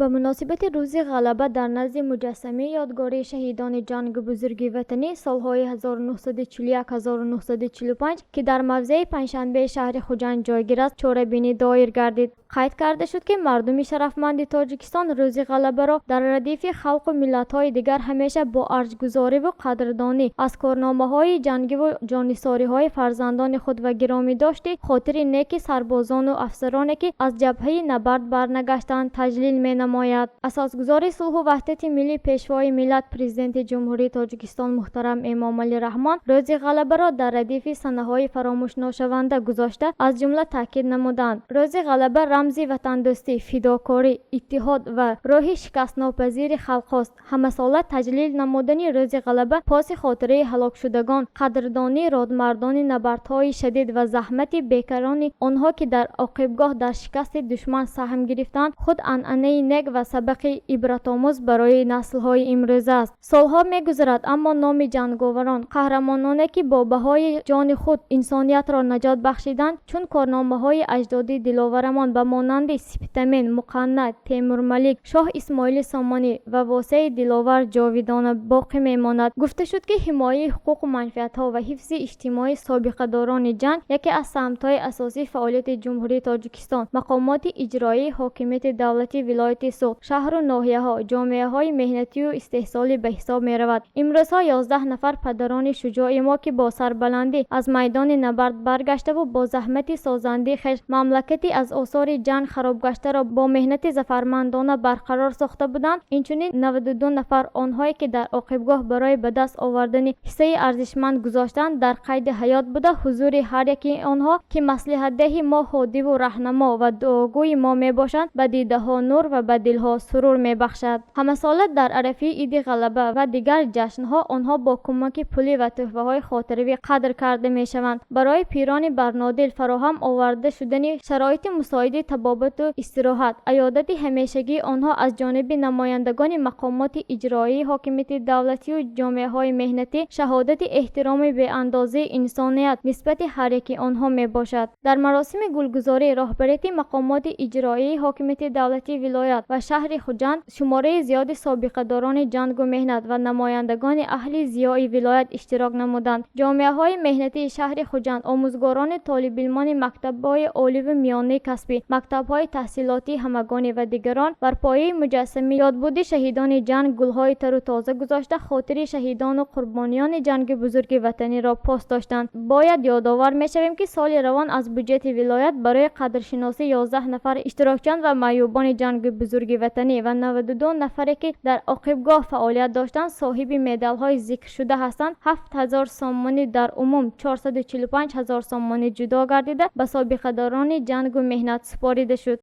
Ба муносибати Рӯзи Ғалаба дар назди муҷассамаи ёдгории шаҳидони Ҷанги Бузурги Ватанӣ солҳои 1941-1945, ки дар мавзеи Панҷшанбеи шаҳри Хуҷанд ҷойгир аст, чорабинӣ доир гардид. Қайд карда шуд, ки мардуми шарафманди Тоҷикистон Рӯзи Ғалабаро дар радифи халқу миллатҳои дигар ҳамеша бо арҷгузориву қадрдонӣ аз корномаҳои ҷангиву ҷоннисориҳои фарзандони худ ва гиромӣ дошти хотири неки сарбозону афсароне, ки аз ҷабҳаи набард барнагаштанд, таҷлил менамояд. Асосгузори сулҳу ваҳдати миллӣ, Пешвои миллат, Президенти Ҷумҳурии Тоҷикистон муҳтарам Эмомалӣ Раҳмон Рӯзи Ғалабаро дар радифи санаҳои фаромӯшношаванда гузошта, аз ҷумла таъкид намуданд: Рӯзи Ғалаба рамзи ватандӯстӣ, фидокорӣ, иттиҳод ва рӯҳи шикастнопазири халқҳост. Ҳамасола таҷлил намудани Рӯзи Ғалаба поси хотираи ҳалокшудагон, қадрдонии родмардони набардҳои шадид ва заҳмати бекарони онҳо, ки дар оқибгоҳ дар шикасти душман саҳм гирифтанд, худ анъанаи нек ва сабақи ибратомӯз барои наслҳои имрӯза аст. Солҳо мегузарад, аммо номи ҷанговарон, қаҳрамононе, ки бо баҳои ҷони худ инсониятро наҷот бахшиданд, чун корномаҳои аҷдодии диловарамон ба монанди Спитамен, Муқанна, Темурмалик, Шоҳ Исмоили Сомонӣ ва Восеи Диловар ҷовидона боқӣ мемонад. Гуфта шуд, ки ҳимояи ҳуқуқу манфиатҳо ва ҳифзи иҷтимоии собиқадорони ҷанг яке аз самтҳои асосии фаъолияти Ҷумҳурии Тоҷикистон, мақомоти иҷроияи ҳокимияти давлатии вилояти Суғд, шаҳру ноҳияҳо, ҷомеаҳои меҳнатию истеҳсолӣ ба ҳисоб меравад. Имрӯзҳо 11 нафар падарони шуҷои мо, ки бо сарбаландӣ аз майдони набард баргаштаву бо заҳмати созандии хеш мамлакати аз осори ҷанг харобгаштаро бо меҳнати зафармандона барқарор сохта буданд, инчунин 92 нафар онҳое, ки дар оқибгоҳ барои ба даст овардани ҳиссаи арзишманд гузоштанд, дар қайди ҳаёт буда, ҳузури ҳар яки онҳо, ки маслиҳатдеҳи мо, ҳодиву раҳнамо ва дуогӯи мо мебошанд, ба дидаҳо нур ва ба дилҳо сурур мебахшад. Ҳамасола дар арафаи Иди Ғалаба ва дигар ҷашнҳо онҳо бо кӯмаки пулӣ ва тӯҳфаҳои хотиравӣ қадр карда мешаванд. Барои пирони барнодил фароҳам оварда шудани шароити мусоиди табобату истироҳат, аёдати ҳамешагии онҳо аз ҷониби намояндагони мақомоти иҷроияи ҳокимияти давлатию ҷомеаҳои меҳнатӣ шаҳодати эҳтироми беандозаи инсоният нисбати ҳар яки онҳо мебошад. Дар маросими гулгузорӣ роҳбарияти мақомоти иҷроияи ҳокимияти давлатии вилоят ва шаҳри Хуҷанд, шумораи зиёди собиқадорони ҷангу меҳнат ва намояндагони аҳли зиёи вилоят иштирок намуданд. Ҷомеаҳои меҳнатии шаҳри Хуҷанд, омӯзгорони толибилмони мактабҳои оливу миёнаи касбӣ, мактабҳои таҳсилотии ҳамагонӣ ва дигарон бар пояи муҷассамаи ёдбуди шаҳидони ҷанг гулҳои тару тоза гузошта, хотири шаҳидону қурбониёни Ҷанги Бузурги Ватаниро пос доштанд. Бояд ёдовар мешавем, ки соли равон аз буҷети вилоят барои қадршиносӣ 11 нафар иштирокчиён ва маъюбони Ҷанги Бузурги Ватанӣ ва 92 нафаре, ки дар оқибгоҳ фаъолият доштанд, соҳиби медалҳои зикршуда ҳастанд, 7000 сомонӣ, дар умум 445 000 сомонӣ ҷудо гардида, ба собиқадорони ҷангу меҳнат супорида шуд.